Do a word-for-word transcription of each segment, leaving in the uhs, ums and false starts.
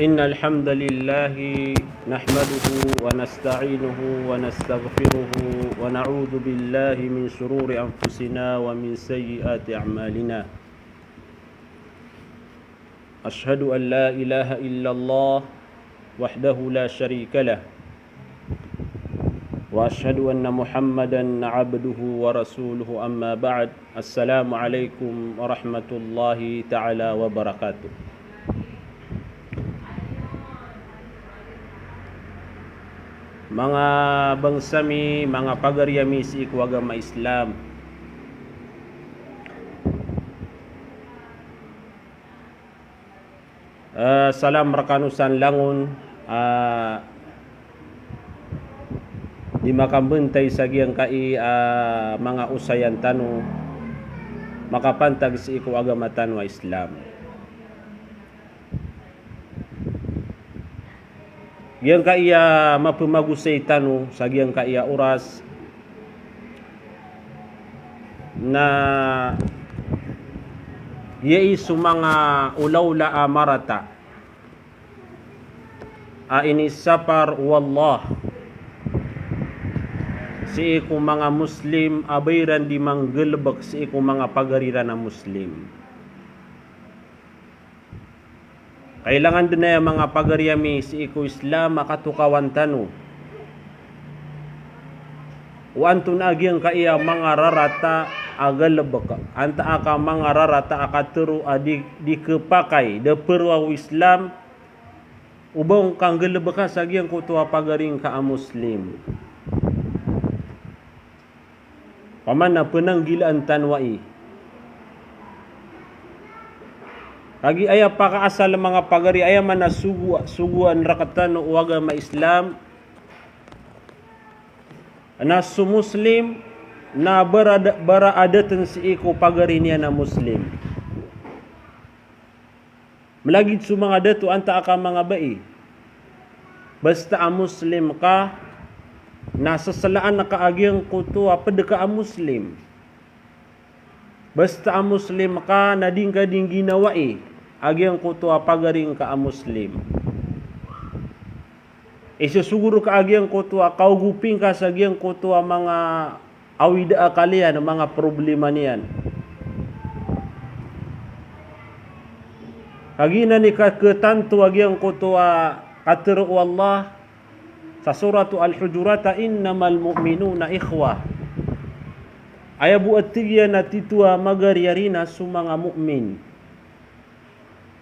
إن الحمد لله نحمده ونستعينه ونستغفره ونعوذ بالله من شرور أنفسنا ومن سيئات أعمالنا. أشهد أن لا إله إلا الله وحده لا شريك له، وأشهد أن محمدا عبده ورسوله، أما بعد. السلام عليكم ورحمة الله تعالى وبركاته. Manga bangsa mi, manga pagari ami sii ko agama Islam. Eh, salam rekano san langon, ah, di makambentay sa giyangkai a, ah, manga osayan tano, makapantag sii ko agama tano a Islam. Giyangkai a mapemagosay tano sa giyangkai a oras na giyai so manga olaola a marata a inisapar o Allah sii ko manga Muslim a ba iran di manggalebek sii ko manga pagari ran a Muslim. Kailangan den aya manga pagari ami sii ko Islam a katokawan tano o antonaa giyangkai a manga rarata a galebek, antaa ka manga rarata a katero a di, di kepakay, da peroa o Islam o ba ngka nggalebeka sa giyangkoto a pagari ngka a Muslim. Paman na penanggilaan tano ai. Kagiya aya pakaasal manga pagari, aya man a sogo, sogoan rektano o agama Islam, na so Muslim na bara, bara a daten sii ko pagari niyan a Muslim. Melagid so manga dato antaa ka manga bai. Basta a Muslim ka, na seselaan ka a giyangkoto a ped ka a Muslim. Basta a Muslim ka, na di ngka di ngginawai a giyangkoto a pagari ngka a Muslim. Isosogo reka a giyangkoto a kaogopi ngka sa giyangkoto a manga awida a kaliyan, manga problema niyan. Kagiya ini ka ketanto a giyangkoto a katero o Allah sa Suratu Al-Hujurat a, "Innamal mu'minuna ikhwah." Aya bo a tig iyan a tito a magariyari na so manga mu'min.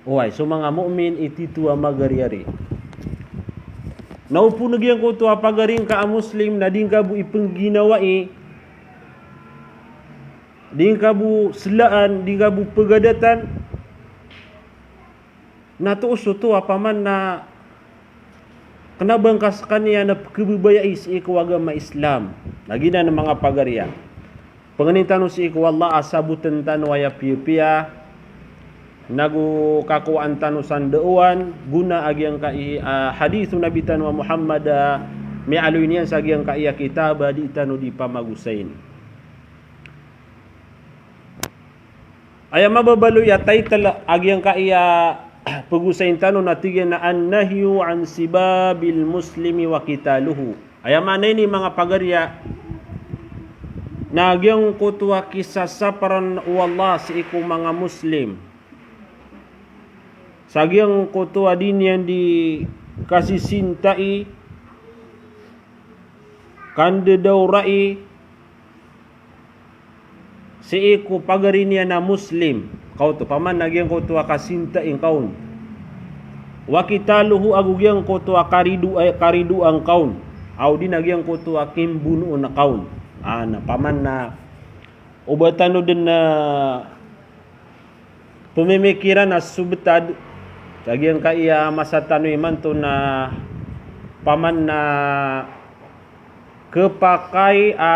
Oway, so manga mu'min i tito a magariyari. Na opama giyangkoto a pagari ngka a Muslim na di ngka bo ipengginawai, di ngka bo selaan, di ngka bo pegadatan, na toos oto a paman na kena ba ngka sekaniyan a pekebebayai sii ko agama Islam. Na giyanan manga pagari a pangnin tano sii ko Allah a saboten tano aya piyapiya, nago kakowaan tano san da owan, gona a giyangkai a hadith o Nabi tano a Muhammad a miyaaloy niyan sa giyangkai a kitab a di tano di pamagosayin. Aya mababaloy a title a giyangkai a pegosayin tano na tig iyan a An-Nahyu an Sibabil Muslimi wa Qitaluhu. Aya maana ini manga pagari a na giyangkoto a kisasaparan o Allah sii ko manga Muslim sa giyangkoto a di niyan di kasisintai, kandedawrai, sii ko pagari niyan a Muslim. Kaoto, paman na giyangkoto a kasintai ngka on. Wa qitaluhu, ago giyangkoto a karido, eh, karidoa ngka on. Aw di na giyangkoto a kimbonoon ngka on. Ah, na paman na o ba tano den, ah, pememikiran a so betad, sa giyangkai a masa tano imanto na paman na kepakay a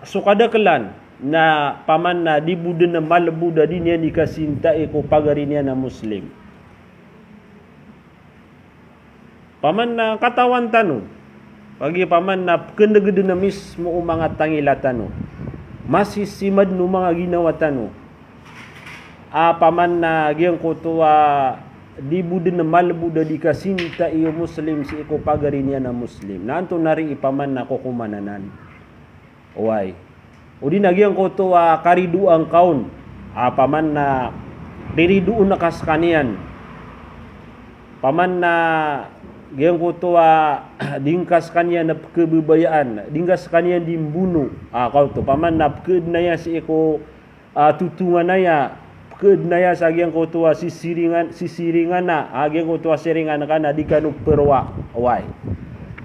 so kadakelan na paman na di bo den malebod a di niyan di kasintai ko pagari niyan a Muslim. Paman na katawan tano, kagiya paman na pekenegeden a mismo o manga tangila tano, masisimad o manga ginawa tano. A paman na giyangkoto a di bo den malbod a di kasintai o Muslim sii ko pagari niyan a Muslim. Na antonaa ri i paman na kokoman anan? Oway. O di na giyangkoto a karidoan ka on. A paman na riridoon ka sekaniyan. Paman na giyangkoto a di ngka sekaniyan a pekebebayaan, di ngka sekaniyan di mbono. A, kaoto, paman na pekeed na aya sii ko, a, totongan aya, pekeed na aya sa giyangkoto a sisiringan, sisiringan a, a, giyangkoto a siringan ka na di kano peroa, oway.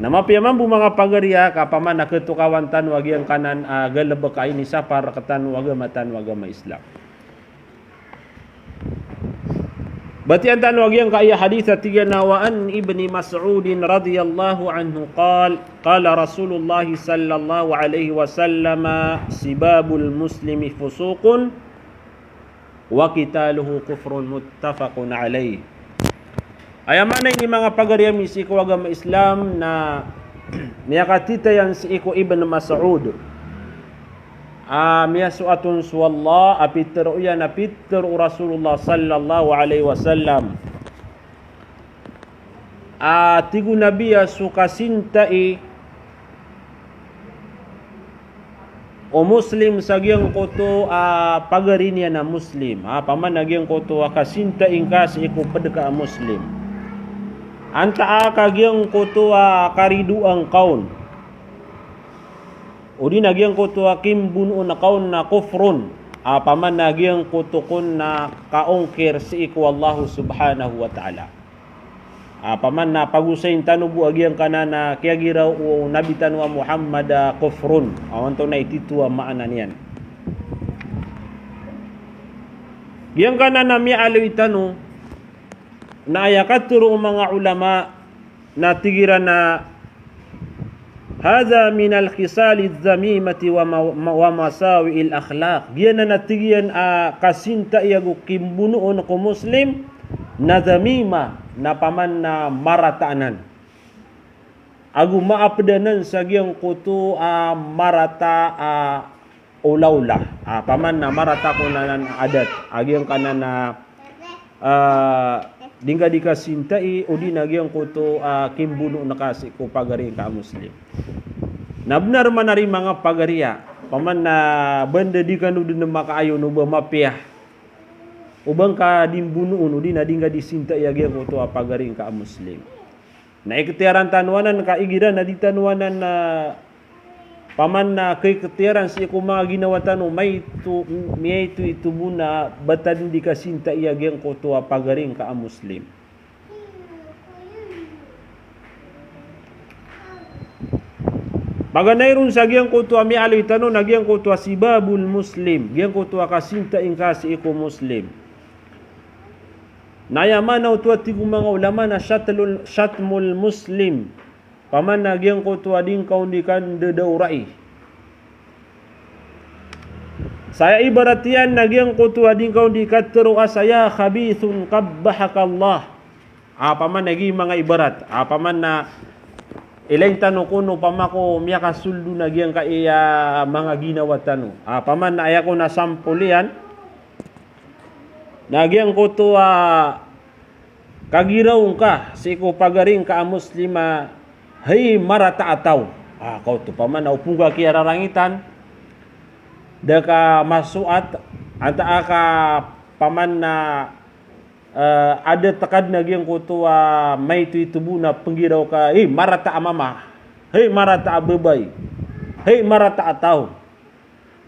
Na mapiya mambo manga pagari a, ka paman na ketokawan tano a giyangkanan a galebek a inisapar rektano a agama tano a agama Islam. Batian tano a giyangkaya hadith a tig iyan a, wa an Ibni Mas'udin radhiyallahu anhu qal, qala Rasulullah sallallahu alaihi wasallam, sibabul muslimi fusuqun wa qitaluhu kufrun, muttafaqun alaih. Aya maana ini manga pagari ami sii ko agama Islam na miyakatitayan sii ko Ibn Mas'ud. A, miyasoat on so Allah, a pitero iyan, a pitero o Rasulullah sallallahu alaihi wasallam. A, tig o Nabi a so kasintai o Muslim sa giyangkoto a pagari niyan a Muslim. A, paman a giyangkoto a kasintai ngka sii ko ped ka a Muslim. Antaa ka giyangkoto a karidoan ka on. O di na giyangkoto a kimbonoon ka on na kufrun. A, paman a giyangkoto kon na kaongkir sii ko Allah subhanahu wa ta'ala. A, paman na pagosayin tano bo a giyangkanan a kiyagiraw o Nabi tano a Muhammad a kufrun. A, antonaa i tito a maana niyan? Giyangkanan a miyaaloy tano na aya katero o manga ulama na tig iran a, hadha minal khisalidh dhamimati wa ma-, ma-, wa masawi'il akhlaq. Giyanan a tig iyan a kasintai ago kimbonoon ko Muslim na dhamima, na paman na marata anan. Ago maaped anan sa giyangkoto a marata a olaola. A, paman na marata kon anan a adat. A, giyangkanan a, a, di ngka di kasintai, o di na giyangkoto a kimbonoon ka sii ko pagari ngka a Muslim. Na benar man ari manga pagari a, paman na banda di kano den makaayon o ba mapiya o ba ngka di mbonoon, o di na di ngka di sintai a giyangkoto a pagari ngka a Muslim. Na iktiyaran tano anan ka igira na di tano anan na paman na kaiktiyaran sii ko manga ginawa tano, maito, miyaito-ito bo na ba ta den di kasintai a giyangkoto a pagari ngka a Muslim. Paganay ron sa giyangkoto a miyaaloy tano na giyangkoto a sibabul Muslim, giyangkoto a kasintai ngka sii ko Muslim. Na aya maana oto a tig o manga ulama na shatlul, shatmul Muslim. Paman na giyangkoto a di ngka on di kandadaorai. Sa aya ibarat iyan na giyangkoto a di ngka on di katero a sa ya khabithun qabbahakallah. A, paman na giya manga ibarat. A, paman na ilain tano kon o pama ko miyakasoldo na giyangkaya manga ginawa tano. A, paman na aya kon a sampol iyan. Na giyangkoto a kagiraw ngka sii ko pagari ngka a Muslim a, hay marata a taw. A, kaoto paman na opama ka kiyararangitan, da ka masoat, antaa ka paman na, eh, adat ka den a giyangkoto a maito-ito bo na penggiraw ka, hay marata a mama, hay marata a babay, hay marata a taw.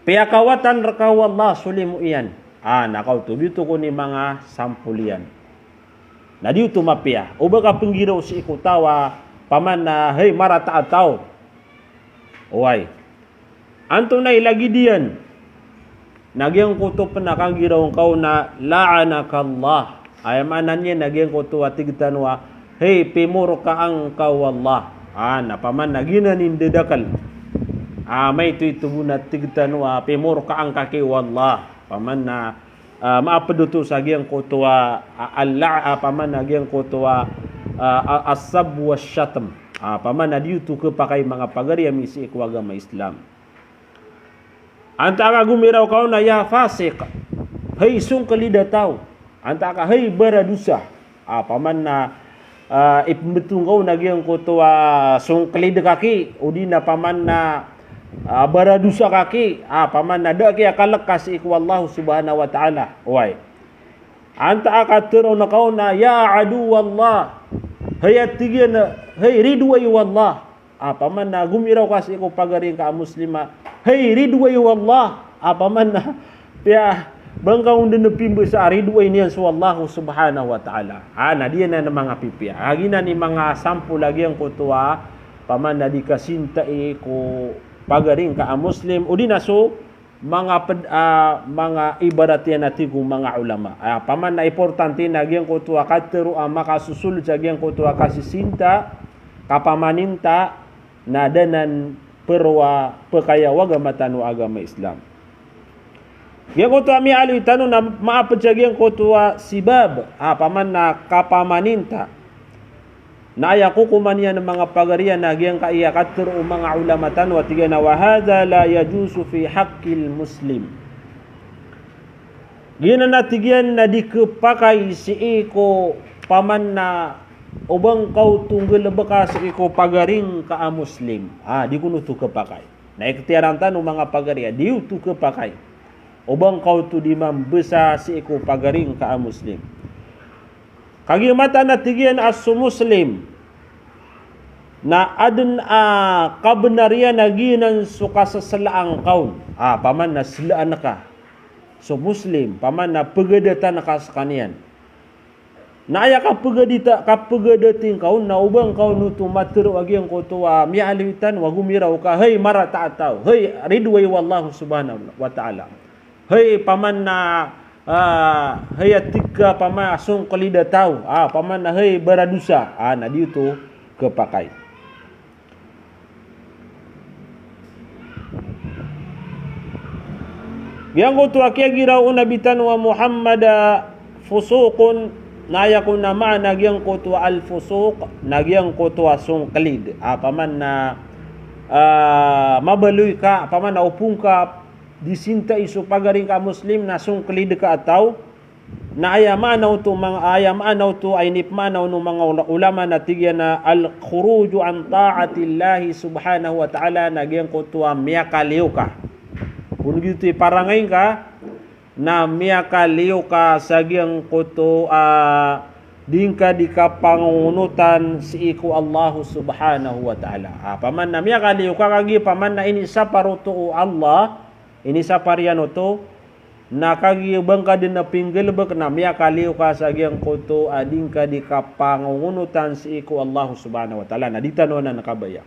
Piyakawatan reka o Allah so limo iyan. A, na kaoto, giyoto kon i manga sampol iyan. Na di oto mapiya. O ba ka penggiraw sii ko taw a paman na, hay marata a taw. Oway. Antonaa i lagid iyan? Na giyangkoto pen a kanggiraw ngka on na la'anakallah. Aya maana niyan na giyangkoto a tig tano a, hay, pimorkaan ka o Allah. A, na paman na giyanan i ndadakel. A, maito-ito bo na tig tano a pimorkaan ka ki o Allah. Paman na, a, maaped oto sa giyangkoto a, a, Allah, a, paman na giyangkoto a, a, a, as-sabb wash-shatm. A, paman na di oto kepakay manga pagari ami sii ko agama Islam. Antaa ka gomiraw ka on a ya fasiq, hay songkelid a taw. Antaa ka hay baradosa. Ah, paman na, ah, ipmbtong ka on a giyangkoto a songklid ka ki, odi na paman na, ah, baradosa ka ki, ah, paman na da ki a kalk ka sii ko Allah subhanahu wa ta'ala. Oway. Antaa ka tharoon ka on a, "Ya aduwallah." Hay, a tig iyan a, hay, ridoay o Allah. Ah, paman na gomiraw ka sii ko pagari ngka a Muslim a, hay, ridoay o Allah. Ah, paman na, piya, ba ngka on dn pimbsa a ridoay niyan so Allah subhanahu wa ta'ala. Ah, na di anan manga pipiya. Ah, giyanan i manga sampol a giyangkoto a, paman na di kasintai ko pagari ngka a Muslim, odi na so manga ped-, ah, manga ibarat iyan a tig o manga ulama. Ah, paman na importante na giyangkoto a katharo a makasosolod sa giyangkoto a kasisinta, kapamaninta, na da anan pharoa pkhayaw a agama tano a agama Islam. Giyangkoto a miyaaloy tano na maapd sa giyangkoto a sibab, ah, paman na kapamaninta. Na aya kokoman iyan a manga pagari iyan na giyangkaya katharo o manga ulama tano a tig iyan a, "Wa hadha la yajuzu fi haqqil muslim." Giyanan a tig iyan na di khapakay sii ko paman na o ba ngka oto nggalbka sii ko pagari ngka a Muslim. Ah, di kon oto khapakay. Na ikhtiyar tano manga pagari a di oto khapakay o ba ngka oto di mambsa sii ko pagari ngka a Muslim. Kagiya mataan a tig iyan a so Muslim na adn a kabnar iyan a giyanan so kasaslaan ka on. Ah, paman na slaan ka so Muslim, paman na pgadatan ka skaniyan. Na aya kapgadita, kapgadati ngka on na o ba ngka on oto matharo a giyangkoto a miyaaloy tano a gomiraw ka, hay, marata a taw, hay, ridoay o Allah subhanahu wa ta'ala. Hay, paman na, ah, hay, a tig ka, paman, a songklid a taw, ah, paman na, hay, baradosa, ah, na di oto khapakay. Giyangkoto a kiyagiraw o Nabi tano a Muhammad a fusuqun, na aya kon a maana giyangkoto a al-fusuq, na giyangkoto a songklid. Ah, paman na, ah, mabaloy ka, paman na opama ka di sintai so pagari ngka a Muslim na songklid ka a taw. Na aya maana oto manga, aya maana oto a inipmaana o manga ula-, ulama na tig iyan a al-khuruju an ta'atillahi subhanahu wa ta'ala, na giyangkoto a miyakaliyo ka. Kon giyoto i parangay ngka, na miyakaliyo ka sa giyangkoto a di ngka di kapangongonotan sii ko Allah subhanahu wa ta'ala. Ah, paman na miyakaliyo ka kagiya paman na inisapar oto o Allah, inisapar iyan oto, na kagiya ba ngka dn a pinggalbk na miyakaliyo ka sa giyangkoto a di ngka di kapangongonotan sii ko Allah subhanahu wa ta'ala. Na di tano anan kabaya.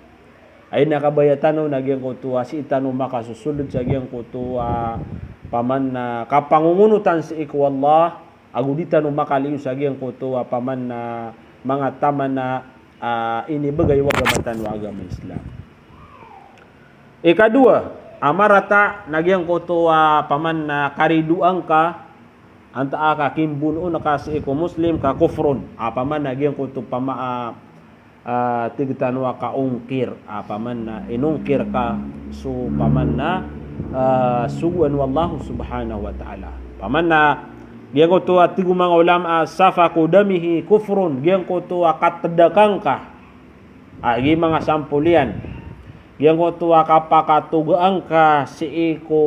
Aya kabaya tano na giyangkoto a sii tano makasosolod sa giyangkoto a paman na kapangongonotan sii ko Allah, ago di tano makaliyo sa giyangkoto a paman na manga taman a, ah, inibgay o agama tano a agama Islam. Ikadowa a marata na giyangkoto a paman na karidoa ngka antaa ka kimbonoon ka sii ko Muslim ka kufrun. Ah, paman na giyangkoto pama-, ah, ah, tig tano a kaongkir. Ah, paman na inongkir ka so paman na, ah, sogoan o Allah subhanahu wa ta'ala. Paman na giyangkoto a tig o manga ulama a safku damihi kufrun, giyangkoto a katdakan ka. Ah, giya manga sampol iyan. Giyangkoto a kapakatogaan ka sii ko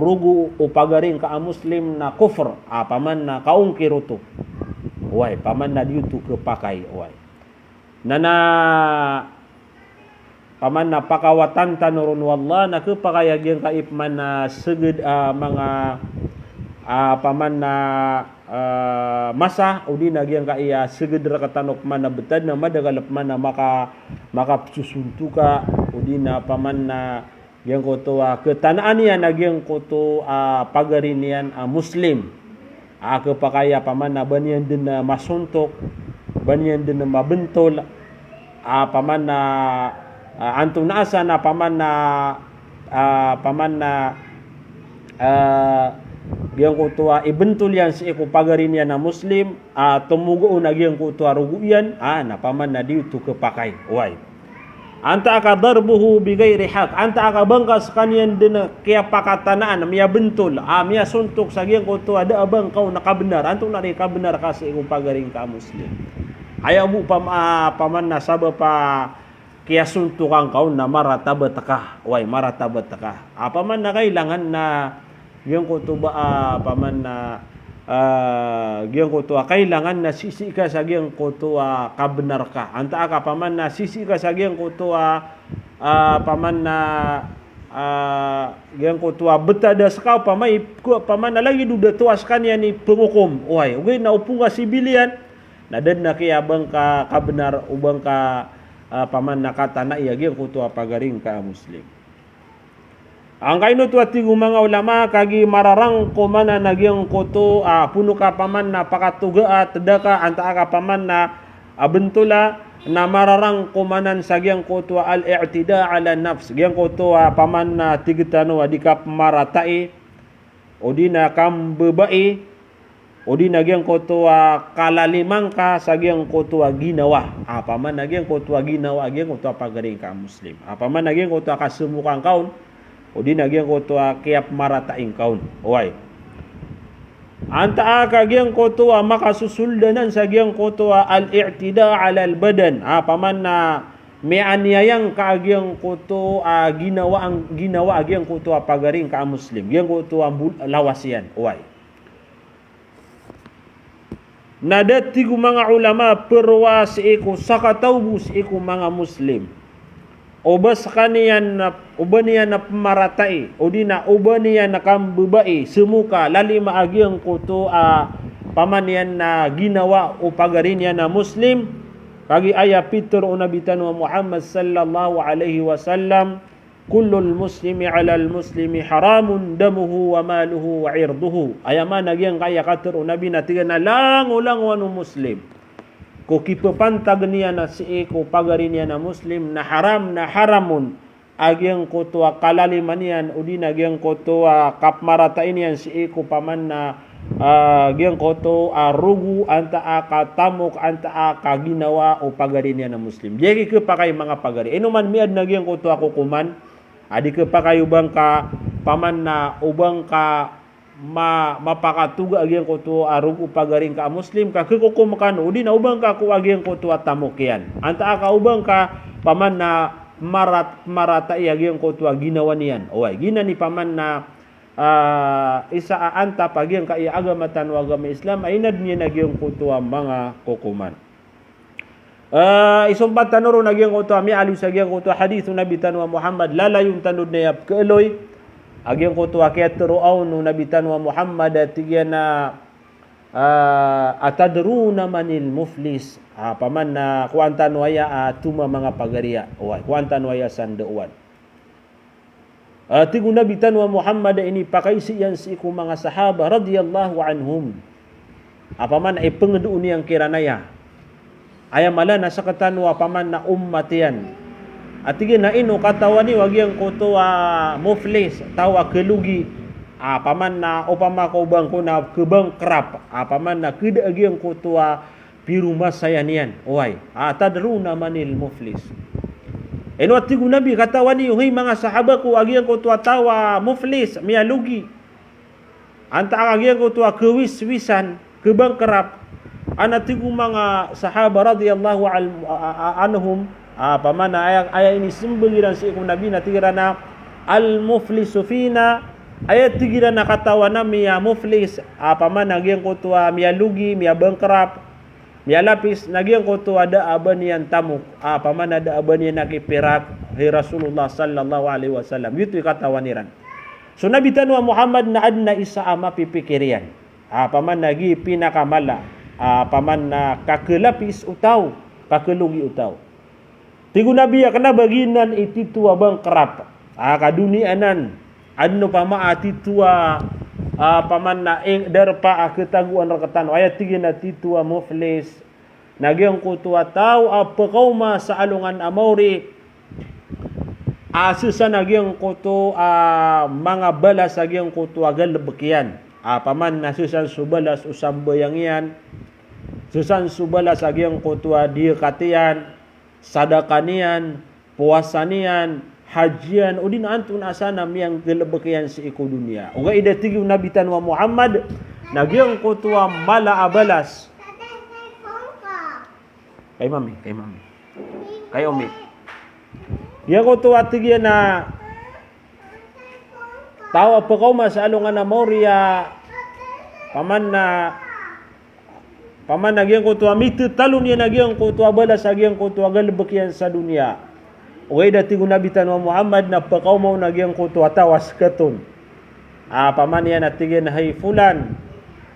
rogo o pagari ngka a Muslim na kufr, ah, paman na kaongkir oto. Oway, paman na di oto khapakay, oway. Na, na, paman na pakawatan tano ron o Allah, na khapakay a giyangkai paman na seged, ah, manga, ah, paman na, ah, masa, odi na giyangkai a seged rektano paman na betad, na madakel paman na maka-, makapsosontoka, odi na paman na giyangkoto a ketanaan iyan a giyangkoto a pagari niyan a Muslim. A khapakay a paman na ba niyan den a masontok, ba niyan den a mabentol, a paman na, a, antonaa san a paman na, a, paman na, a, giyangkoto a ibentol iyan sii ko pagari niyan a Muslim, a tomogoon a giyangkoto a rogo iyan, a, na paman na di oto khapakay. Oway. Antaa ka darbuhu bighairi haqq, antaa ka ba ngka skaniyan dn kiyapakatanaan, miyabntol, a, miyasontok sa giyangkoto a da a ba ngka on kabnar, antonaa i kabnar ka sii ko pagari ngka a Muslim. Aya bo pam-, a, paman na sabap a kiyasontokan ka on na maratabat ka, oway, maratabat ka. A, paman na kailangan na giyangkoto ba, a, paman na, a, giyangkoto a kailangan na sisii ka sa giyangkoto a kabnar ka. Antaa ka paman na sisii ka sa giyangkoto a, a, paman na, a, giyangkoto a btad a ska, opama i, ko, paman na lagid o da toa skaniyan i pngokom. Oway, ogaid na opama ka sibiliyan, na da dn a kiya ba ngka kabnar o ba ngka, a, paman na katanai a giyangkoto a pagari ngka a Muslim. Angkaino oto a tig o manga ulama, kagiya mararangkom anan a giyangkoto a, poon ka paman na pakatogaa, tda ka, antaa ka paman na, a, bntola, na mararangkom anan sa giyangkoto a al-i'tida ala nafs, giyangkoto a paman na tig tano a di kapmaratai, odi na kambabai, odi na giyangkoto a kalaliman ka sa giyangkoto a ginawa. A, paman na giyangkoto a ginawa a giyangkoto a pagari ngka a Muslim. A, paman na giyangkoto a kasemokan ka on, odi na giyangkoto a kiyapmaratai ngka on. Oway. Antaa ka giyangkoto a makasosold anan sa giyangkoto a al-i'tida ala al-badan. A, paman na miyaniyaya ngka a giyangkoto a ginawa ang-, ginawa a giyangkoto a pagari ngka a Muslim. Giyangkoto a mbol-, lawas iyan. Oway. Na da tig o manga ulama, prowa sii ko sakataw bo sii ko manga Muslim o ba skaniyan na, o ba niyan na pmaratai, odi na o ba niyan na kambabai, semoka, lalima a giyangkoto a paman iyan na ginawa o pagari niyan a Muslim, kagiya aya pitharo o Nabi tano a Muhammad sallallahu alaihi wasallam, "Kullul muslimi alal muslimi haramun damuhu wa maluhu wa irduhu." Aya maana giyangkaya katharo o Nabi na tig iyan a langolangowan o Muslim ko kipapantag iyan a sii ko pagari niyan a Muslim na haram, na haram on a giyangkoto a kalaliman iyan, odi na giyangkoto a kapmaratai niyan sii ko paman na, a, giyangkoto a rogo, antaa ka tamok, antaa ka ginawa o pagari niyan a Muslim. Di aya kikapakay manga pagari. Ino man miyaadn a giyangkoto a kokoman a di kapakay o ba ngka paman na o ba ngka ma-, mapakatoga a giyangkoto a rogo o pagari ngka a Muslim ka khakokom ka on, odi na o ba ngka ko a giyangkoto a tamok iyan. Antaa ka o ba ngka paman na marat-, maratai a giyangkoto a ginawa niyan. Oway, giyanan i paman na, a, isa a antap a giyangkaya agama tano a agama Islam, a inadn iyan a giyangkoto a manga kokoman. A, isompat tano ron a giyangkoto a miyaaloy sa giyangkoto a hadith o Nabi tano a Muhammad, lalayon tano dn aya pkhaaloy a giyangkoto a kiyatharo on o Nabi tano a Muhammad a tig iyan a, a, "Atadruna manil muflis?" A, paman na kowaan tano aya a toma manga pagari a, oway, kowaan tano aya san da owan. A, tig o Nabi tano a Muhammad a inipakaisa iyan sii ko manga sahaba radiyallahu anhum. A, paman na ipngdoon iyan kiran aya. Aya mala na sktano a paman na ummat iyan. A tig iyan a ino katawan iyo a giyangkoto a muflis, taw a khalogi. A, paman na opama ka o ba ngka on na khabankrupt. A, paman na khada a giyangkoto a piromasaya niyan. Oway. Atadruna manil muflis? Ino a tig o Nabi, katawan iyo, hay manga sahaba ko, a giyangkoto a taw a muflis, miyalogi. Antaa ka giyangkoto a khawiswisan, khabankrupt. Ana tig o manga sahaba radiyallahu al-, a-, a-, anhum, a, paman na aya, aya inismbag iran sii ko Nabi na tig iran a, "Al-muflisu fina," aya tig iran a katawan ami a muflis, a, paman na giyangkoto a miyalogi, miyabankrupt, miyalapis, na giyangkoto a da a ba niyan tamok, a, paman na da a ba niyan a kipirak, hay Rasulullah sallallahu alaihi wasallam. Giyoto i katawan iran. So Nabi tano a Muhammad na adn a isa a mapipikir iyan. A, paman na giya i pinakamala, a, paman na kakhalapis o taw, kakhalogi o taw. Tig o Nabi a kna ba giyanan i tito a bankrupt. A, ka doniya anan. Adn opama a tito a, a, paman na ing-, darpa a khatagoan rktano. Aya tig iyan a tito a muflis. Na giyangkoto a taw a pkaoma sa alongan a maori. A, sii san a giyangkoto a manga balas a giyangkoto a galbk iyan. A, paman na sii san so balas o sambayang iyan. Sii san so balas a giyangkoto a diyakat iyan. Sadaka niyan, powasa niyan, haji iyan, odi na antonaa san a miyanggalebek iyan sii ko doniya. Ogaid a tig o Nabi tano a Muhammad, na giyangkoto a mala a balas. Kay mami, kay mami. Kay omi. Giyangkoto a tig iyan a taw a pekaoma sa alongan a maori a paman na Paman na giyangkoto a mitetalo niyan a giyangkoto a balas a giyangkoto a galebek iyan sa doniya. Ogaid a tig o Nabi tano a Muhammad na pekaoma on a giyangkoto a taw a sekat on. A paman iyan a tig iyan a, "Hay fulan,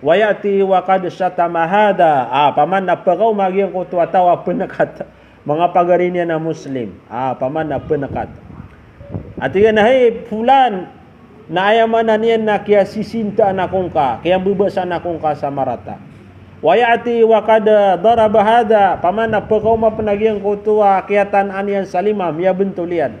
wa ya'ti wa qad shatama hadha." A paman na pekaoma a giyangkoto a taw a penekat. Manga pagari niyan a Muslim. A paman na penekat. A tig iyan a, "Hay fulan, na aya maana niyan na kiyasisintaan ako ngka, kiyambebasaan ako ngka sa marata. Wa ya'ti wa qad daraba hadha," paman na pekaoma pen a giyangkoto a kiyatanaan iyan sa lima, miyabentol iyan.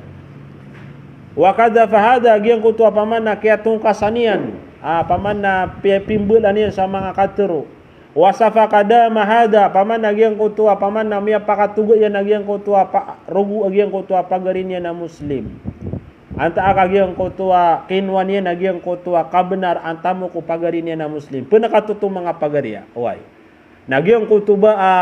"Wa qadhafa hadha," giyangkoto a paman na kiyatongkasan iyan, a paman na pi-, pimbelan iyan sa manga katero. "Wa safaka dama hadha," paman a giyangkoto a paman na miyapakatoga iyan a giyangkoto a pa-, rogo a giyangkoto a pagari niyan a Muslim. Antaa ka giyangkoto a kinowa niyan a giyangkoto a kabenar antaa mo ko pagari niyan a Muslim. Penekat oto manga pagari a, oway. Na giyangkoto ba a,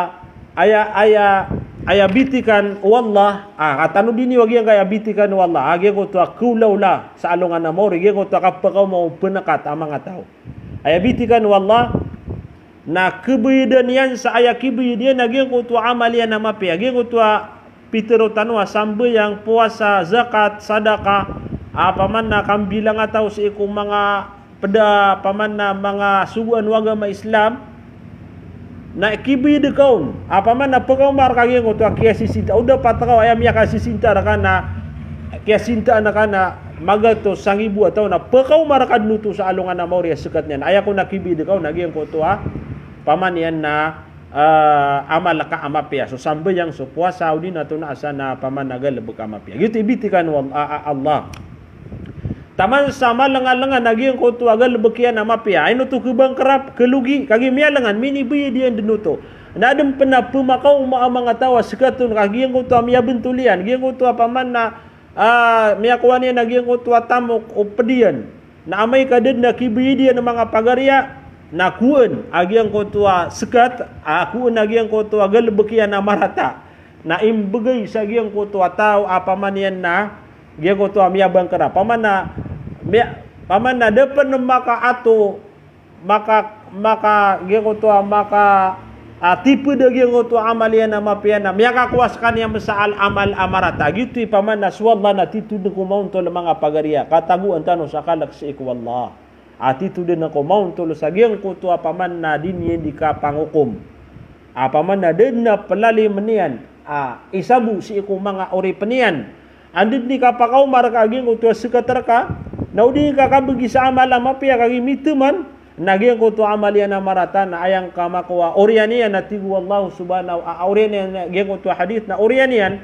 aya, aya, aya bitikan o Allah, a, katano dini wa giyangkaya bitikan o Allah, a giyangkoto a kewlawla sa alongan a maori, giyangkoto a kapekaoma o penekat a manga taw. Aya bitikan o Allah, na kebeyedan iyan sa aya kebeyedan iyan a giyangkoto a amal iyan a mapiya, giyangkoto a pitero tano a sambayang, powasa, zakat, sadaka, a paman na kambilanga taw sii ko manga peda, paman na manga sogoan o agama Islam, na kebeyed ka on, a paman na pekaoma reka giyangkoto a kiyasisinta, o da pat ka o aya miyakasisinta reka na, kiyasintaan ka na magatos, sangibo a taw na pekaoma reka den oto sa alongan a maori a sekat niyan. Aya kon a kebeyed ka on a giyangkoto a paman iyan na, ah, amal ka a mapiya. So sambayang, so powasa, odi na antonaa san a paman a galebek a mapiya. Giyoto i bitikan o Al-, a, a, Allah. Taman sa malengalengan a giyangkoto a galebek iyan a mapiya. Ino oto kebangkerap, kelogi, kagiya miyalengan, minibeyed iyan den oto. Na aden pen a pemakaoma a manga taw a sekat on, ka giyangkoto a miyabentol iyan, giyangkoto a paman na, ah, miyakowa niyan a giyangkoto a tamok o ped iyan. Na amay ka da den a kebeyed iyan a manga pagari a, na koen a giyangkoto a sekat, a koen a giyangkoto a galebek iyan a marata. Na imbegay sa giyangkoto a taw a paman iyan na giyangkoto a miyabangkerap. Paman na, miya-, paman na da pen makaato, maka, maka, giyangkoto a maka, a, tiped a giyangkoto a amal iyan a mapiya na miyakakowa sekaniyan sa al-, amal a marata. Giyoto i paman na so Allah na titho den ko maontol a manga pagari a, katagoan tano sa kalek sii ko Allah. A titho den ko maontol sa giyangkoto a paman na di niyan di kapangokom. A paman na da den a pelalimen iyan, a, isabo sii ko manga oripen iyan. Anda den i kapakaoma reka a giyangkoto a sekat reka, na o di ka kabegi sa amal a mapiya kagiya miteman, na giyangkoto a amal iyan a marata na aya ngka makowa, oriyan iyan a tig o Allah subhanahu, a, oriyan iyan a giyangkoto a hadith na oriyan iyan,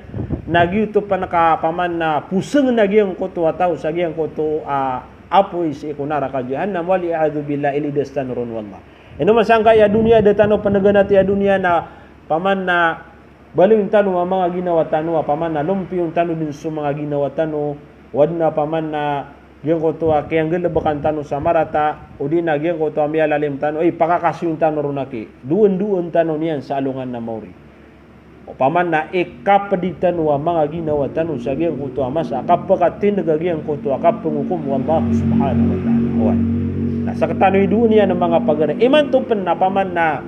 na giyoto pen ka paman na poseng na giyangkoto a taw sa giyangkoto a apoy sii ko naraka jahannam, wal iyadhu billah, ilidas tano ron o Allah. Ino man sangkai a doniya, da tano peneganati a doniya na paman na baloyin tano a manga ginawa tano, a paman na lompiyon tano den so manga ginawa tano, o aden a paman na giyangkoto a kiyanggelebekan tano sa marata, o di na giyangkoto a miyalalim tano, ay, pakakasoyin tano ron aki. Doon-doon tano niyan sa alongan a maori. O paman na ikapedi tano a manga ginawa tano sa giyangkoto a masa a kapekatindeg a giyangkoto a kapengokom o Allah subhanahu wa ta'ala. Oway. Na sekatano i doon iyan a manga pagari. Imanto pen na paman na,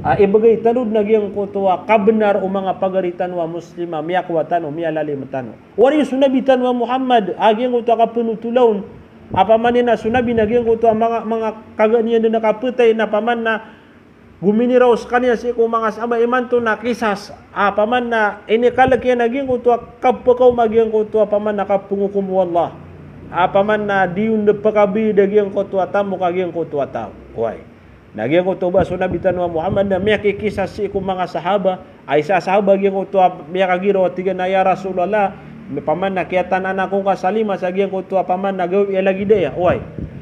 a, ibegay tano den a giyangkoto a kabenar o manga pagari tano a Muslim a miyakowa tano, miyalalim tano. Wari so Nabi tano a Muhammad, a giyangkoto a kapenotola on, a paman iyan a so Nabi na giyangkoto a manga, manga kaga niyan den a kapetay na paman na gominiraw sekaniyan sii ko manga sahaba imanto na kisas, a paman na inikalek iyan a giyangkoto a kapekaoma a giyangkoto a paman na kapengokom o Allah. A paman na di on den pekabeyed a giyangkoto a tamok a giyangkoto a taw. Oway. Na giyangkoto ba so Nabi tano a Muhammad na miyakikisas sii ko manga sahaba, a isa a sahaba a giyangkoto a miyakagiraw a tig iyan a, "Ya Rasulullah, paman na kiyatanaan ako ngka sa lima sa giyangkoto a paman na gawii a lagid aya." Oway.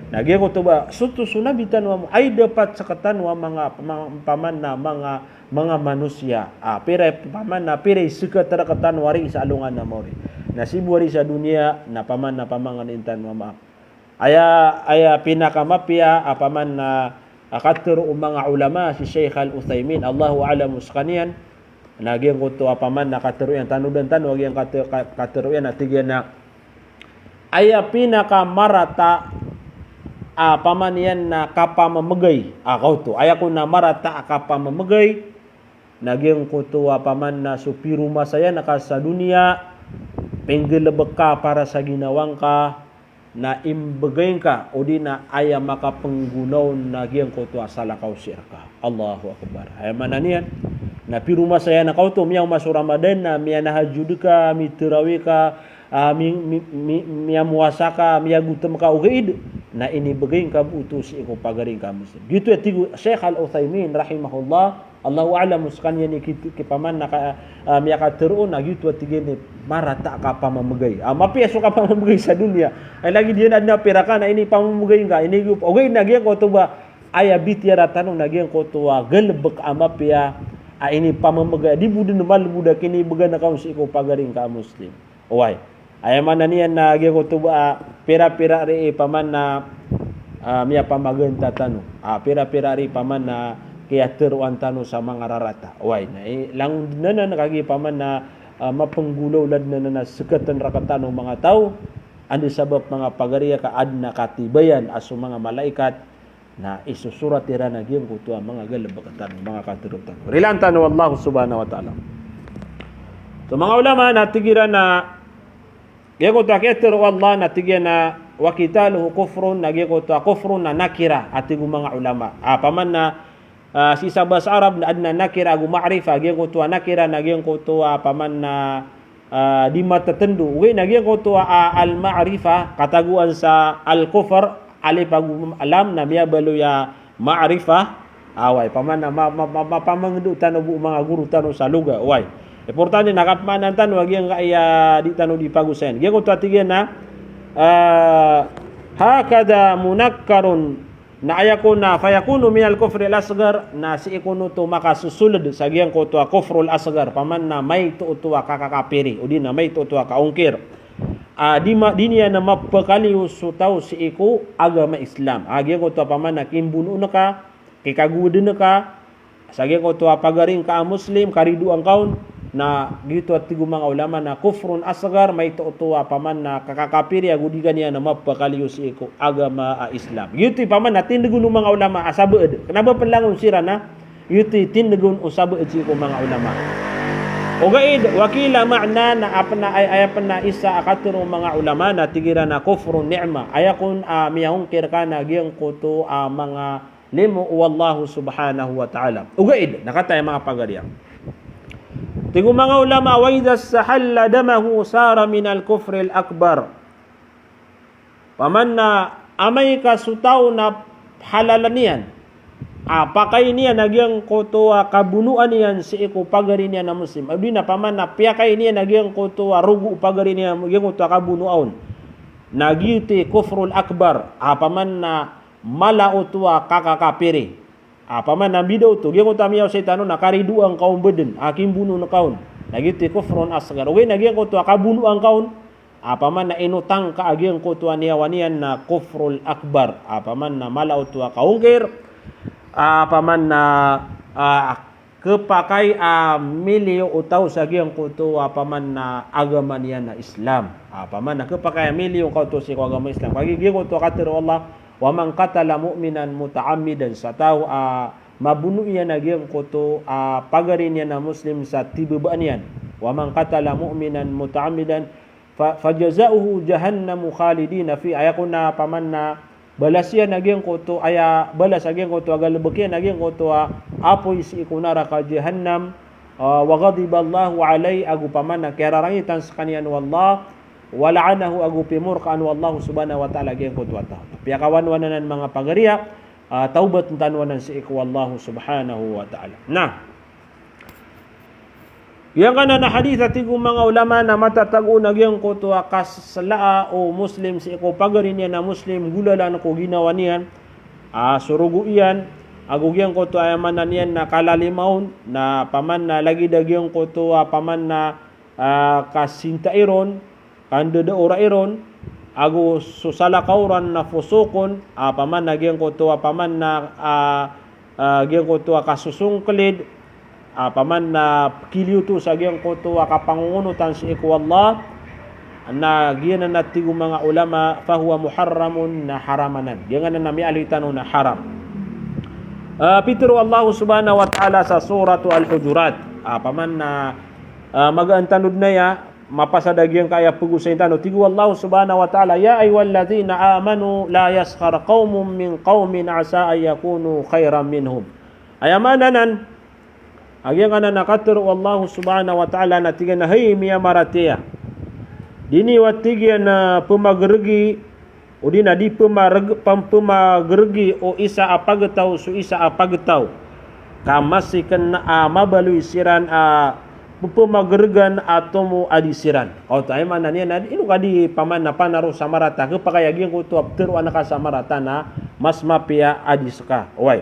Na giyangkoto ba, soto so Nabi tano a Mu-, ay dapat sekatano a manga, manga, paman na manga manga manosiya. A, pira, paman na pira i seka tara ka tano ari sa alongan a maori. Na sii bo ari sa doniya, na paman na pamangnin tano a maap. Aya, aya pinakamapiya a paman na, a, katero o manga ulama si Sheikh Al-Uthaymin, Allahu a'lam, o sekaniyan, na giyangkoto a paman na katero iyan, tanodan tano a giyangkoto ka-, katero iyan, a tig iyan a aya pinakamarata a paman iyan na kapamamegay a kaoto. Aya kon a marata a kapamamegay, na giyangkoto a paman na so piromasayan ka sa doniya, penggelebek ka para sa ginawa ngka, na imbegay ngka, odi na aya makapenggonaon na giyangkoto a salakaw sii reka. Allahu Akbar. Aya maana niyan, na piromasayan ka oto, miyaoma so Ramadan, na miyanahajud ka, mitarawi ka, a, mi-, mi-, mi-, miyamowasa ka, miyagotem ka, ogaid na inibegay ngka bo oto sii ko pagari ngka a Muslim. Giyoto a tig o Sheikh Al-Uthaymin rahimahullah, Allahu a'lam, o sekaniyan i ki-, ki paman na ka-, a, miyakatero on, na giyoto a tig iyan i marata a kapamamegay. A, mapiya so kapamamegay sa doniya. Ay lagid iyan a aden a pira ka na inipamamegay ngka, ini giyoto. Ogaid na giyangkoto ba, aya bitiyara tano na giyangkoto a galebek a mapiya a inipamamegay, di bo den malebod a kinibegan ka on sii ko pagari ngka a Muslim. Oway. Aya maana niyan na giyangkoto ba, a, pira-pira ari i paman na, a, miyapamaganta tano. A, pira-pira ari i paman na kiyateroan tano sa manga rarata. Oway. Na, i, langon den anan kagiya paman na, a, mapenggolawla den anan a sekatan rektano manga taw, anda sabap manga pagari a ka aden a katibayan a so manga malaikat, na isosorat iran a giyangkoto a manga galebek tano, manga katero tano. Rilaan tano o Allah subhanahu wa ta'ala. So manga ulama na tig iran a giyangkoto a kiyatero o Allah na tig iyan a wa qitaluhu kufrun, na giyangkoto a kufrun na nakira, a tig o manga ulama. A, paman na, a, sii sa basa Arab na aden a nakira ago ma'rifah, giyangkoto a nakira na giyangkoto a paman na a, di matetendo. Ogaid na giyangkoto a, a, al-ma'rifah, katagoan sa al-kufr, alif ago lam, na miyabaloy a ma'rifah. Oway, paman na ma-, ma-, ma-, mapamangendo tano bo o manga goro tano sa loga. Oway. Importante na kapamaanaan tano a giyangkaya di tano di pagosayan. Giyangkoto a tig iyan a, a, hakadha munakkarun Na aya kon a fayakunu minal kufril asghar, na sii kon oto makasosoled sa giyangkoto a kufrul asghar, paman na maito oto a kakakapiri, odi na maito oto a kaongkir. A, di ma-, di niyan na mapakaliyo so taw sii ko agama Islam. A, giyangkoto a paman na kimbonoon ka, kikagoweden ka, Sa giyangkoto a pagari ngka a Muslim, karidoan ka on, na giyoto a tig o manga ulama na kufrun asghar, maito oto a paman na kakakapiri ago di ka niyan na mapakaliyo sii ko agama a Islam. Giyoto i paman na tindeg on o manga ulama a sabaad. Kena ba pen langon siran na giyoto i tindeg on o sabaad sii ko manga ulama. Ogaid, wa qila ma'na, na apen a, ay, aya pen a isa a katero o manga ulama na tig iran a kufrun ni'mah. Aya kon a miyaongkir ka na giyangkoto a manga limo o Allahu subhanahu wa ta'ala. Ogaid, na katii a manga pagari a, tig o manga ulama, wa idha istahalla damuhu sara minal kufril akbar. Paman na amay ka so taw na halalan iyan, a, pakay niyan a giyangkoto a kabonoan iyan sii ko pagari niyan a Muslim. Odi na paman na piyakay niyan a giyangkoto a rogo o pagari niyan, giyangkoto a kabonoa on. Na giyoto i kufrul akbar, a, paman na mala oto a kakakapiri. A, paman na mbida oto, giyangkoto a miyaosay tano na karidoan ka on baden, a, kimbonoon ka on. Na giyoto i kufrun asghar. Ogaid na giyangkoto a kabonoan ka on, a, paman na inotang ka a giyangkoto a niyawa niyan na kufrul akbar. A, paman na mala oto a kaongkir. A, paman na, a, kepakay a miliyo o taw sa giyangkoto a paman na agama niyan na Islam. A, paman na kepakay a miliyo ka oto sii ko agama Islam. Kagiya giyangkoto a katero o Allah, wa man qatala mu'minan muta'ammidan, sa taw a mabono iyan a giyangkoto a pagari niyan a Muslim sa tibabaan iyan. Wa man qatala mu'minan muta'ammidan fa, fajaza'uhu jahannamu khalidina fi, aya kon a paman na balas iyan a giyangkoto, aya balas a giyangkoto a galebek iyan a giyangkoto a apoy sii ko naraka Jahannam, a, wa ghadiballahu alayh, ago paman na kiyararangitan sekaniyan o Allah, wa la'anahu, ago pimorkaan o Allah subhanahu wa ta'ala a giyangkoto a taw. Piyakawanwan anan manga pagari a, a, tawbat tano anan sii ko Allah subhanahu wa ta'ala. Na, giyangkanan a hadith a tig o manga ulama na matatago on a giyangkoto a kaselaa o Muslim sii ko pagari niyan a Muslim, golalan ko ginawa niyan, a, so rogo iyan, ago giyangkoto a aya maana niyan na kalalimaon, na paman na lagid a giyangkoto a paman na, ah, kasintai ron, kandadaora iron, ago so salakaw ran na fusukon, ah, paman na giyangkoto a paman na, ah, ah, giyangkoto a kasosongklid, ah, paman na kiliyoto sa giyangkoto a kapangongonotan sii ko Allah, na giyanan a tig o manga ulama, fahuwa muharramun, na haram anan. Giyanan a miyaaloy tano na haram. Ah, pitharo o Allah subhanahu wa ta'ala sa Suratu Al-Hujurat. Ah, paman na, ah, magaan tano dn aya, mapasad a giyangkaya pgosayin tano. Tig o Allah subhanahu wa ta'ala, "Ya ayyuhalladhina amanu la yaskhar qawmun min qawmin asa an yakunu khayran minhum." Aya maana nan, a giyangkanan a katharo o Allah subhanahu wa ta'ala na tig iyan a, hay miyamaratiyaya, di niyo a tig iyan a pmagrgi, odi na di pmarg-, pam-, pmagrgi o isa a pagtaw so isa a pagtaw, ka masi kn a mabaloy siran a ppmagrgan a tomo a di siran. Kaoto, aya maana niyan na ino ka di paman na panaro sa marata, khapakay a giyangkoto a ptharoan ka sa marata na mas mapiya a di ska. Oway.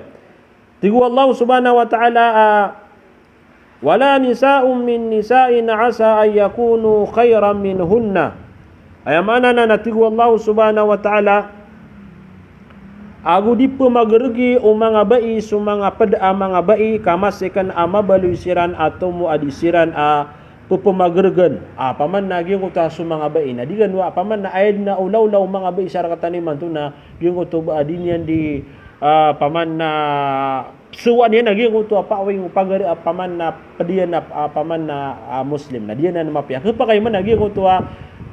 Tig o Allah subhanahu wa ta'ala, ah, "Wala nisa'un min nisa'in asa an yakunu khayran minhunna." Aya maana nan a tig o Allah subhanahu wa ta'ala, ago di pmagrgi o manga bai so manga pd a manga bai, ka masi kn a mabaloy siran a tomo a di siran a ppmagrgan. Ah, paman na giyangkoto a so manga bai na di gano a paman na aya dn a olaola o manga bai sa rktano imanto na giyangkoto ba a di niyan di, ah, paman na sowaan iyan a giyangkoto a paawing o pagari a paman na pd iyan a, ah, paman na, ah, Muslim. Na di anan mapiya. Khapakay man a giyangkoto a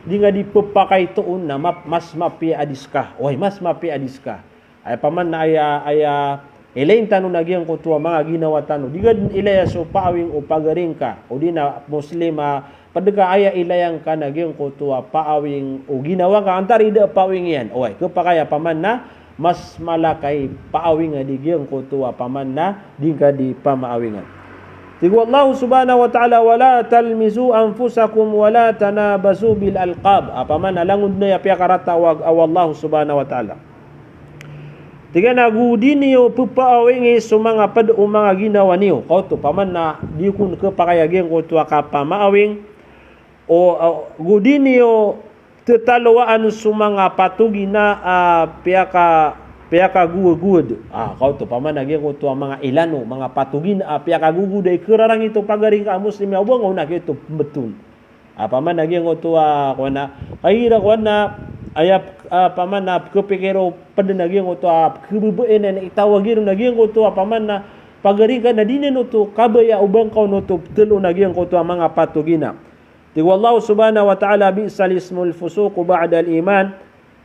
di nga di ppakaito on na map-, mas mapiya a di ska. Oway, mas mapiya a di ska. Aya paman na aya, aya ilayin tano na giyangkoto a manga ginawa tano. Di nga dn ilaya so paawing o pagari ngka, odi na Muslim a pd ka, aya ilaya ngka na giyangkoto a paawing o ginawa ngka, antaa i da a paawing iyan. Oway, khapakay a paman na mas mala ka i paawingan di giyangkoto a paman na di ngka di pamaawingan. Tig o Allah subhanahu wa ta'ala, "Wala talmizu anfusakum wala tanabazu bil alqab." Ah, paman na langon dn aya piyakarata o Allah subhanahu wa ta'ala. Tig iyan a go di niyo ppaawingi so manga pd o manga ginawa niyo. Kaoto, paman na di kon khapakay a giyangkoto a kapamaawing, o, o, go di niyo ttalowaan so manga patogina a piyaka-, piyakagowagowad. Ah, kaoto, paman na giyangkoto a manga ilano, manga patogina a piyakagowagowad a ikrarangit o pagari ngka a Muslim a oba nga on a giyoto pmbtol. Ah, paman na giyangkoto a, kowan na, kagira kowan na, aya, ah, paman na, pkhapikir o pd na giyangkoto a, pkhababayaan a itawag iron na giyangkoto a, paman na, pagari ngka na di niyan oto kabaya o ba ngka on oto ptlo na giyangkoto a manga patogina. Tig o Allah subhanahu wa ta'ala, "Bi'sal ismul fusuqu ba'dal iman."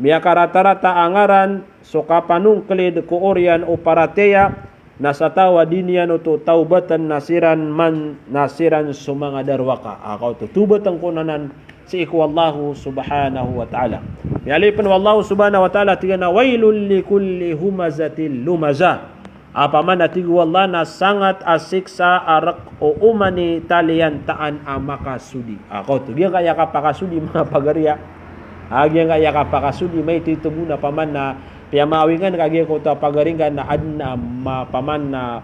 Miyakaratarata a ngaran so kapanongklid ko oriyan o paratiyaya, na sa taw a di niyan oto tawbatn na siran man, na siran so manga darowaka. Ah, kaoto, tawbatn ko anan sii ko Allah subhanahu wa ta'ala. Miyaaloy pn o Allah subhanahu wa ta'ala, tig iyan a, "Wailul likulli humazatil lumazah." Ah, paman a tig o Allah na sangat a siksa a rk o oman i taliyantaan a makasodi. Ah, kaoto, giyangkaya kapakasodi manga pagari a. Ah, giyangkaya kapakasodi, maito i tobo na paman na piyamaawingan ka giyangkoto a pagari ngka na adn a ma-, paman na,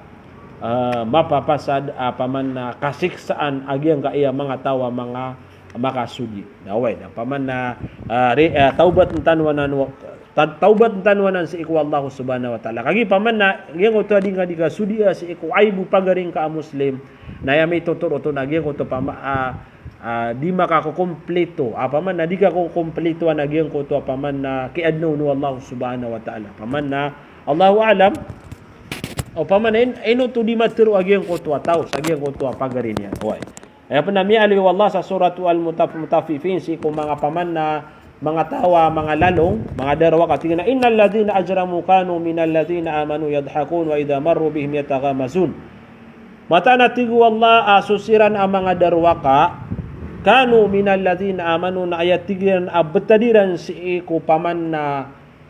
ah, mapapasad a paman na kasiksaan a giyangkaya manga taw a manga makasodi. Na oway, na paman na, ah, ri-, ah, tawbatn tano anan wa-, ta-, tawbatn tano anan sii ko Allah subhanahu wa ta'ala. Kagiya paman na giyangkoto a di nga di kasodi a sii ko aibo pagari ngka a Muslim, na aya mitotoro oto na giyangkoto pama-, ah, ah, di makakokomplito. Ah, paman na di kakokomplito a na giyangkoto a paman na kiyaadna on o Allah subhanahu wa ta'ala. Paman na, Allahu a'lam, o paman na in-, ino oto di matharo a giyangkoto a taw sa giyangkoto a pagari niyan. Oway. Aya pn a miyaaloy o Allah sa Suratu Al-Mutaf-, Mutaffifin sii ko manga paman na manga taw a manga lalong, manga darowaka, tig iyan a, "Innal ladhina ajramu kanu minal ladhina amanu yadhakun wa idha marru bihim yataghamazun." Mataan a tig o Allah a so siran a manga darowaka, kanu minal ladhina amanu, na aya tig iran a btad iran sii ko paman na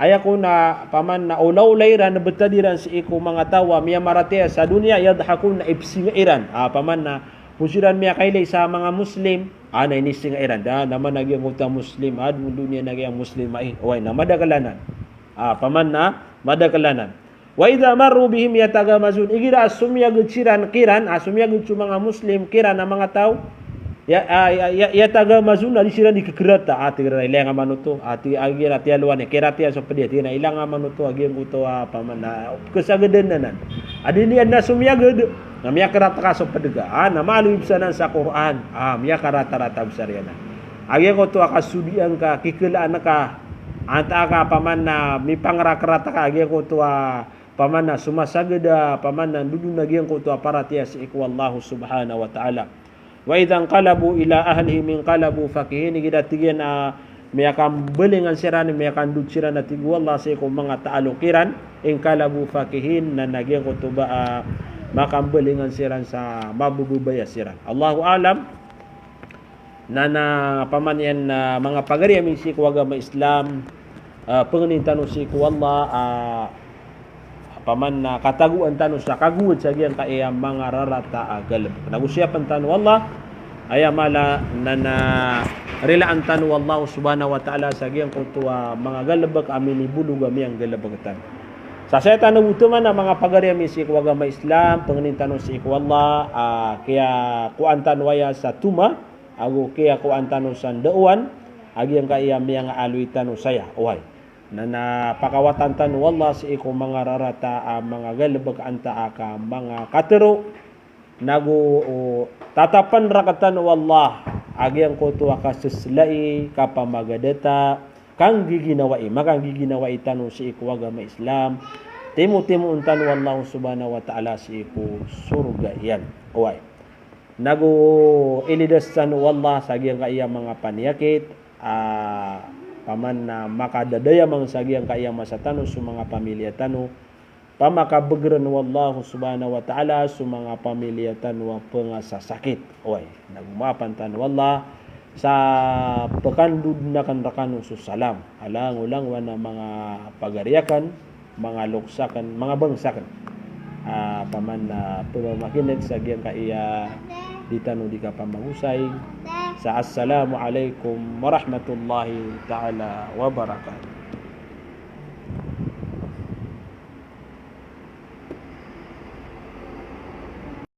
Aya kon a paman na olaola iran, btad iran sii ko manga taw a miyamaratiyaya sa doniya, yadhakun, na ipsinga iran. Ah, paman na, phoon siran miyakailay sa manga Muslim, ah, na inisinga iran. Da, na man a giyangkoto a Muslim, ah, doniya na giyang Muslim, ah, eh. Oway, na madakl anan. Ah, paman na, madakl anan. Wa idha marru bihim yataghamazun. Igira a somiyagad siran kiran, a somiyagad so manga Muslim kiran a manga taw, ya, a, ya, ya, yataghamazun, na di siran di khakarata. A, tig iran a ilay nga man oto. A, tig, a, igira tiyalowan iyan, kiran tiya so pd iyan, tig iran a ilay nga man oto, a giyangkoto a paman a kasagadan anan. A di niyan na somiyagad, na miyakarata ka so pd ka. A, na maaloy bes anan sa Qur'an. A, miyakarata-rata bes anan. A giyangkoto a kasodian ka, kikhalaan ka, antaa ka paman a mipangrakarata ka, a giyangkoto a paman a somasagad a, paman a ndodon a giyangkoto a paratiyaya sii ko Allah subhanahu wa ta'ala. Wa idha inqalabu ila ahlihim inqalabu fakihin. Igira tig iyan a miyakambalingan siran, miyakandod siran a tig o Allah sii ko manga taaloki ran, inqalabu fakihin, na giyangkoto ba a makambalingan siran sa mababaya siran. Allahu a'lam. Na, na paman iyan, a, manga pagari ami sii ko agama Islam, a, pangnin tano sii ko Allah, a, paman a katagoan tano sa kagowad sa giyangkaya manga rarata a galbk. Nago siyapan tano o Allah, aya mala na, na rilaan tano o Allah subhanahu wa ta'ala sa giyangkoto a manga galbk a minibolog a miyanggalbk tano. Sa saya tano bo oto man a manga pagari ami sii ko agama Islam, pangnin tano sii ko Allah, a, kiyakoan tano aya sa toma, ago kiyakoan tano sa ndaowan a giyangkaya miyangaaloy tano saya. Oway. Na, na pakawatan tano o Allah sii ko manga rarata a manga galbk antaa ka manga katharo. Nago, o, tatapan rktano o Allah a giyangkoto a kaseslai, kapamagadata, kanggiginawai, makanggiginawai tano sii ko agama Islam. Timotimoon tano o Allah subhanahu wa ta'ala sii ko sorga iyan. Oway. Nago ilidas tano o Allah sa giyangkaya manga paniyakit, a, paman a makadadayamang sa giyangkaya masa tano so manga pamiliya tano, pamakabagran o Allah subhanahu wa ta'ala so manga pamiliya tano a pangasasakit. Oway, nago maapan tano o Allah sa pkandodn akn rkano so salam a langolangowan a manga pagari akn, manga loks akn, manga bangsa akn. A, paman a pphamakin'g sa giyangkaya di tano di kapamagosay sa assalamu alaikum warahmatullahi ta'ala wabarakatuh.